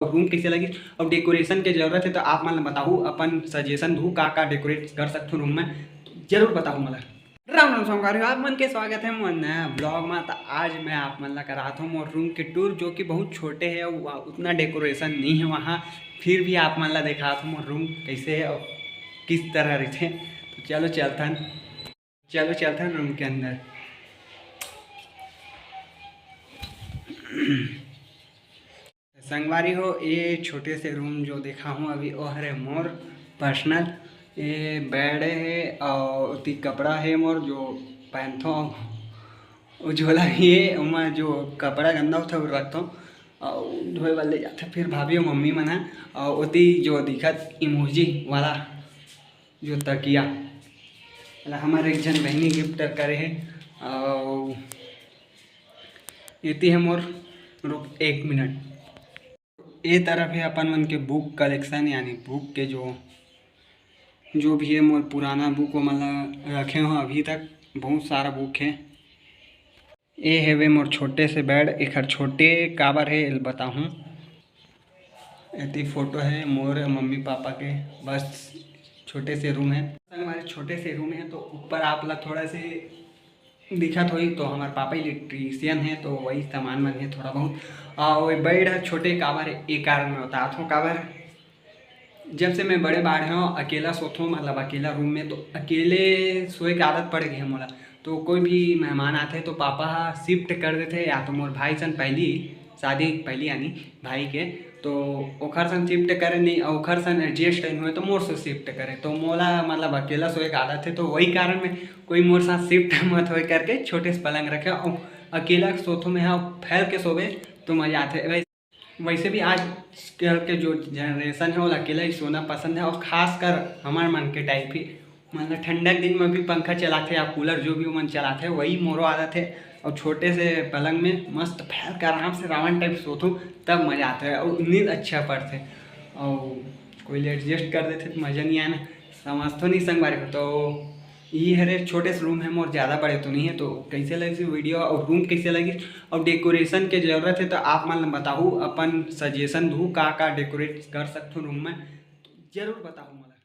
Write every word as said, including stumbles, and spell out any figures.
Room कैसे लगिस और डेकोरेशन के जरूरत है तो आप मन ला बताहू, अपन सजेशन दू का का डेकोरेट कर सकथो रूम में, जरूर बताहू मोला। राम राम संगवारी हो, आप मन के स्वागत है मोर नया ब्लॉग में। तो आज मैं आप मन ला करात हूँ मोर रूम के टूर, जो कि बहुत छोटे है, उ-, उतना डेकोरेशन नहीं है वहाँ, फिर भी आप मन ला देखात हूँ मोर रूम कैसे है और किस तरह रहते। तो चलो चलथन, चलो चलथन रूम के अंदर। संगवारी हो, ये छोटे से रूम जो देखा हूँ अभी, वो हरे मोर पर्सनल। ये बेड है और ओती कपड़ा है मोर जो पहनथो, वो झोला भी है, ओमा जो कपड़ा गंदा होता है वो रखथो और धोए वाले जाते फिर भाभी और मम्मी मन है। और ओती जो दिखत इमोजी वाला जो तकिया वाला हमारे एक जन बहनी गिफ्ट करे है। और एती है मोर, रुक एक मिनट, ये तरफ है अपन मन के बुक कलेक्शन, यानी बुक के जो जो भी है मोर पुराना बुक वो मन ला रखे हो अभी तक, बहुत सारा बुक है। ये हेवे मोर छोटे से बेड, एखर छोटे काबर है एल बताहूँ। एती फोटो है मोर मम्मी पापा के, बस छोटे से रूम है। हमारे छोटे से रूम है तो ऊपर आप ला थोड़ा से दिखत होही तो हमारे पापा इलेक्ट्रीशियन है तो वही सामान मन है थोड़ा बहुत। और बेड है छोटे काबर है, ये कारण मैं बतात हूँ काबर। जब से मैं बड़े बाढ़े हूँ अकेला सोथों, मतलब अकेला रूम में, तो अकेले सोए के आदत पड़ गई है मोला। तो कोई भी मेहमान आते तो पापा हा शिफ्ट कर देते, या तो मोर भाई सन पहली शादी पहली यानी भाई के, तो ओखर सन शिफ्ट करे नहीं, ओखर सन एडजस्ट नहीं हुए तो मोर से शिफ्ट करे। तो मोला मतलब अकेला सोए के आदत है, तो वही कारण में कोई मोर साथ शिफ्ट मत होए करके छोटे से पलंग रखे और अकेला सोथों में हाँ फैल के सोवे तो मजा आते। वैसे भी आजकल के जो जनरेशन है वो अकेला ही सोना पसंद है, और खासकर हमार मन के टाइप ही, मतलब ठंडा के दिन में भी पंखा चलाते या कूलर जो भी मन चलाते, वही मोरो आदत है। और छोटे से पलंग में मस्त फैल के आराम से रावण टाइप सोथूँ, तब मजा आता है और नींद अच्छा पड़ते। और कोई एडजस्ट कर देते तो मजा नहीं आना, समझ तो नहीं संगवारी हो। तो ये हरे छोटे से रूम है मोर, ज़्यादा बड़े तो नहीं है। तो कैसे लगी वीडियो और रूम कैसे लगी और डेकोरेशन के जरूरत है तो आप मन बताहू, अपन सजेशन दू का का डेकोरेट कर सकथो रूम में, जरूर बताहू मोला।